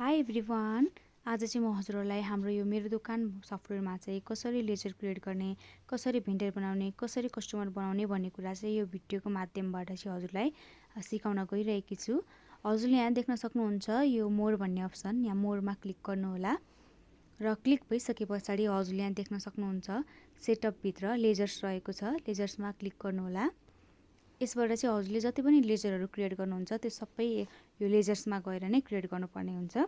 High everyone. आज चाहिँ म हजुरहरूलाई हाम्रो यो मेरो दोकान सफ्टवेयरमा चाहिँ कसरी लेजर क्रिएट गर्ने, कसरी भेन्डर बनाउने, कसरी कस्टमर बनाउने भन्ने कुरा चाहिँ यो भिडियोको माध्यमबाट चाहिँ हजुरलाई सिकाउन गइरहेकी छु। हजुरले यहाँ देख्न सक्नुहुन्छ यो मोर भन्ने अप्सन, यहाँ मोरमा क्लिक गर्नुहोला र क्लिक भइसके पछाडि हजुरले यहाँ देख्न सक्नुहुन्छ सेटअपभित्र लेजर्स रहेको छ। लेजर्समा क्लिक गर्नुहोला। यसबाट चाहिँ हजुरले जति पनि लेजरहरू क्रिएट गर्नुहुन्छ त्यो सबै यो लेजर्समा गएर नै क्रिएट गर्नुपर्ने हुन्छ।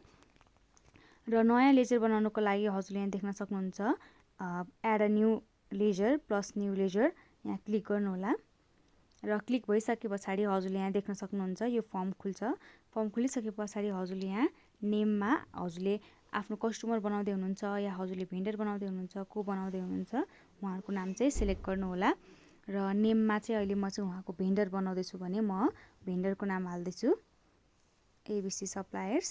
र नयाँ लेजर बनाउनको लागि हजुरले यहाँ देख्न सक्नुहुन्छ add a new ledger plus new ledger, यहाँ क्लिक गर्नुहोला र क्लिक भइसके पछाडि हजुरले यहाँ देख्न सक्नुहुन्छ यो फर्म खुल्छ। फर्म खुलिसके पछाडि हजुरले यहाँ नेममा हजुरले आफ्नो कस्टमर बनाउँदै हुनुहुन्छ या हजुरले भेन्डर बनाउँदै हुनुहुन्छ, को बनाउँदै हुनुहुन्छ उहाँहरूको नाम चाहिँ सिलेक्ट गर्नुहोला। र नेममा चाहिँ अहिले म चाहिँ उहाँको भेन्डर बनाउँदैछु भने म भेन्डरको नाम हाल्दैछु एबिसी सप्लायर्स।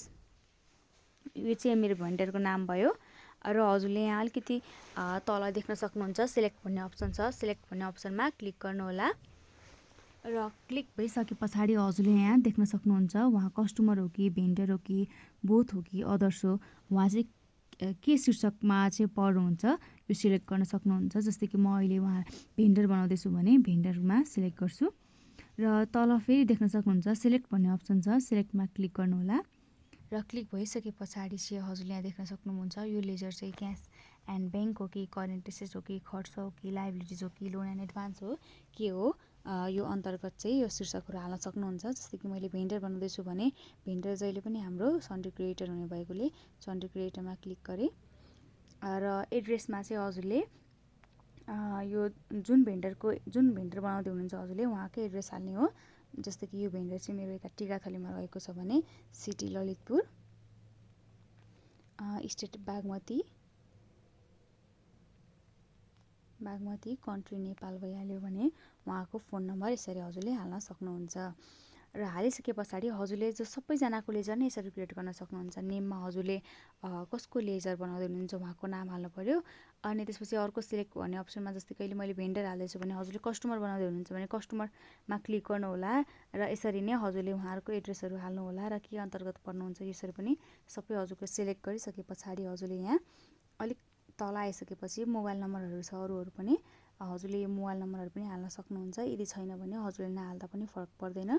यो चाहिँ मेरो भेन्डरको नाम भयो। र हजुरले यहाँ अलिकति तल देख्न सक्नुहुन्छ सिलेक्ट भन्ने अप्सन छ। सिलेक्ट भन्ने अप्सनमा क्लिक गर्नुहोला र क्लिक भइसके पछाडि हजुरले यहाँ देख्न सक्नुहुन्छ उहाँ कस्टमर हो कि भेन्डर हो कि बोथ हो कि अदर्स हो, उहाँ चाहिँ के शीर्षकमा चाहिँ पढ्नुहुन्छ यो सिलेक्ट गर्न सक्नुहुन्छ। जस्तै कि म अहिले उहाँ भेन्डर बनाउँदैछु भने भेन्डरमा सिलेक्ट गर्छु। र तल फेरि देख्न सक्नुहुन्छ सिलेक्ट भन्ने अप्सन छ। सिलेक्टमा क्लिक गर्नुहोला र क्लिक भइसके पछाडि चाहिँ हजुरले यहाँ देख्न सक्नुहुन्छ यो लेजर चाहिँ क्यास एन्ड ब्याङ्क हो कि करेन्ट एसेट हो कि खर्च हो कि लाइबिलिटिज हो कि लोन एन्ड एडभान्स हो के हो, यो अन्तर्गत चाहिँ यो शीर्षकहरू हाल्न सक्नुहुन्छ। जस्तै कि मैले भेन्डर बनाउँदैछु भने भेन्डर जहिले पनि हाम्रो सन्डे क्रिएटर हुने भएकोले सन्डे क्रिएटरमा क्लिक गरेँ। र एड्रेसमा चाहिँ हजुरले यो जुन भेन्डर बनाउँदै हुनुहुन्छ हजुरले उहाँकै एड्रेस हाल्ने हो। जस्तै कि यो भेन्डर चाहिँ मेरो यता टिकाथलीमा रहेको छ भने city Lalitpur, state Bagmati, country Nepal भइहाल्यो भने उहाँको फोन नम्बर यसरी हजुरले हाल्न सक्नुहुन्छ। र हालिसके पछाडि हजुरले जो सबैजनाको लेजर नै यसरी क्रिएट गर्न सक्नुहुन्छ। नेममा हजुरले कसको लेजर बनाउँदै हुनुहुन्छ उहाँको नाम हाल्नु पर्यो। अनि त्यसपछि अर्को सिलेक्ट भन्ने अप्सनमा जस्तै कि मैले भेन्डर हाल्दैछु भने हजुरले कस्टमर बनाउँदै हुनुहुन्छ भने कस्टमरमा क्लिक गर्नुहोला र यसरी नै हजुरले उहाँहरूको एड्रेसहरू हाल्नुहोला र के अन्तर्गत पर्नुहुन्छ यसरी पनि सबै हजुरको सिलेक्ट गरिसके पछाडि हजुरले यहाँ अलिक तल आइसकेपछि मोबाइल नम्बरहरू छ अरूहरू पनि हजुरले यो मोबाइल नम्बरहरू पनि हाल्न सक्नुहुन्छ। यदि छैन भने हजुरले नहाल्दा पनि फरक पर्दैन।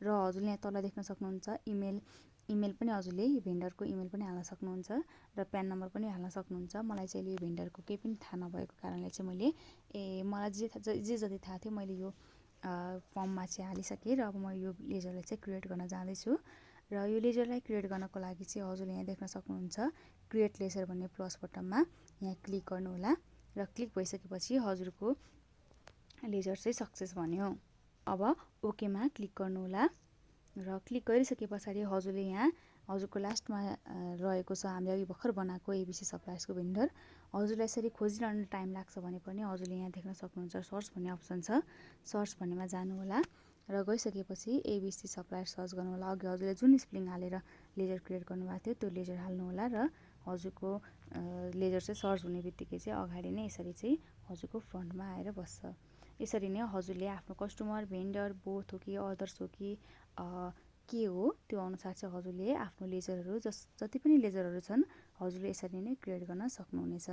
र हजुरले यहाँ तल देख्न सक्नुहुन्छ इमेल पनि हजुरले यो भेन्डरको इमेल पनि हाल्न सक्नुहुन्छ र प्यान नम्बर पनि हाल्न सक्नुहुन्छ। मलाई चाहिँ यो भेन्डरको केही पनि थाहा नभएको कारणले चाहिँ मैले मलाई जे जति थाहा थियो मैले यो फर्ममा चाहिँ हालिसकेँ र अब म यो लेजरलाई चाहिँ क्रिएट गर्न जाँदैछु। र यो लेजरलाई क्रिएट गर्नको लागि चाहिँ हजुरले यहाँ देख्न सक्नुहुन्छ क्रिएट लेजर भन्ने प्लस बटनमा यहाँ क्लिक गर्नुहोला र क्लिक भइसकेपछि हजुरको लेजर चाहिँ सक्सेस भन्यो। अब ओकेमा क्लिक गर्नुहोला र क्लिक गरिसके पछाडि हजुरले यहाँ हजुरको लास्टमा रहेको छ हामीले अघि भर्खर बनाएको एबिसी सप्लायर्सको भेन्डर। हजुरलाई यसरी खोजिरहन टाइम लाग्छ भने पनि हजुरले यहाँ देख्न सक्नुहुन्छ सर्च भन्ने अप्सन छ। सर्च भन्नेमा जानुहोला र गइसकेपछि एबिसी सप्लायर सर्च गर्नुहोला। अघि हजुरले जुन स्पेलिङ हालेर लेजर क्रिएट गर्नुभएको थियो त्यो लेजर हाल्नुहोला र हजुरको लेजर चाहिँ सर्च हुने बित्तिकै चाहिँ अगाडि नै यसरी चाहिँ हजुरको फ्रन्टमा आएर बस्छ। यसरी नै हजुरले आफ्नो कस्टमर भेन्डर बोथ हो कि अदर्स हो कि के हो त्यो अनुसार चाहिँ हजुरले आफ्नो लेजरहरू जति पनि लेजरहरू छन् हजुरले यसरी नै क्रिएट गर्न सक्नुहुनेछ।